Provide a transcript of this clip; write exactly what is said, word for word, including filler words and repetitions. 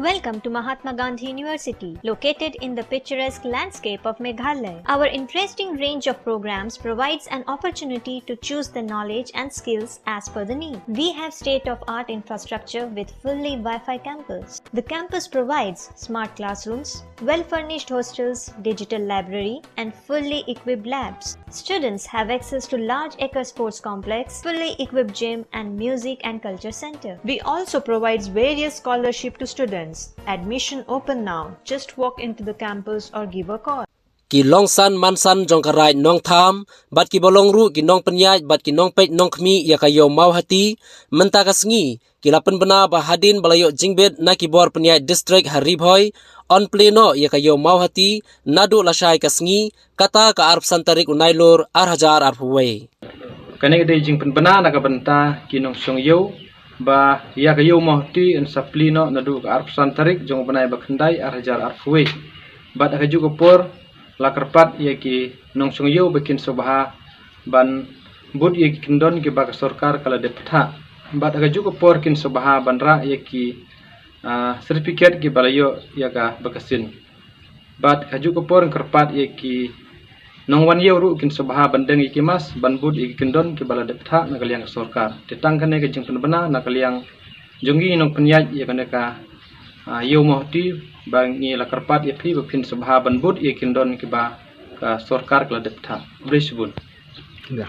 Welcome to Mahatma Gandhi University, located in the picturesque landscape of Meghalaya. Our interesting range of programs provides an opportunity to choose the knowledge and skills as per the need. We have state-of-art infrastructure with fully Wi-Fi campus. The campus provides smart classrooms, well-furnished hostels, digital library, and fully equipped labs. Students have access to large acre sports complex, fully equipped gym, and music and culture center. We also provides various scholarship to students. Admission open now. Just walk into the campus or give a call. Ki longsan mansan jong ka raid Nongtham bad ki ba long ruh ki nongpynïaid bad ki nongpeit nongkhmih ïa ka ïew Mawhati mynta ka sngi ki la pynbna ba hadien ba la ïoh jingbit na ki bor pynïaid district ha Ri Bhoi, yn plie noh ïa ka ïew Mawhati naduh lashai ka sngi, kata ka arphew san tarik u Nailur ar hajar arphew wei. Kane ka dei jingpynbna na ka bynta ki nongshong ïew ba ïa ka ïew Mawhati yn sa plie noh naduh ka arphew san tarik jong u bnai ba khyndai ar hajar arphew wei. Bad ha kajuh ka por la kyrpad ïa ki nongshong ïew ba kin sngewbha ban bud ïa ki kyndon kiba ka sorkar ka la dep pynthah. Bad ha kajuh ka por kin sngewbha ban rah ïa ki, ah, certificate kiba la ïoh ïa ka ba ka sin. Bad ha kajuh ka por kyrpad ïa ki nongwan ïew ruh kin sngewbha ban deng ïa ki mask ban bud ïa ki kyndon kiba la dep pynthah na ka liang ka sorkar. Te tang kane ka jingpynbna na ka liang jong ngi nongpynïaid ïa kane ka, ah, ïew Mawhati ba ngi la kyrpad ïa phi ba phin sngewbha ban bud ïa ki kyndon kiba ka sorkar ka la dep pynthah. Khublei shibun. Ïa.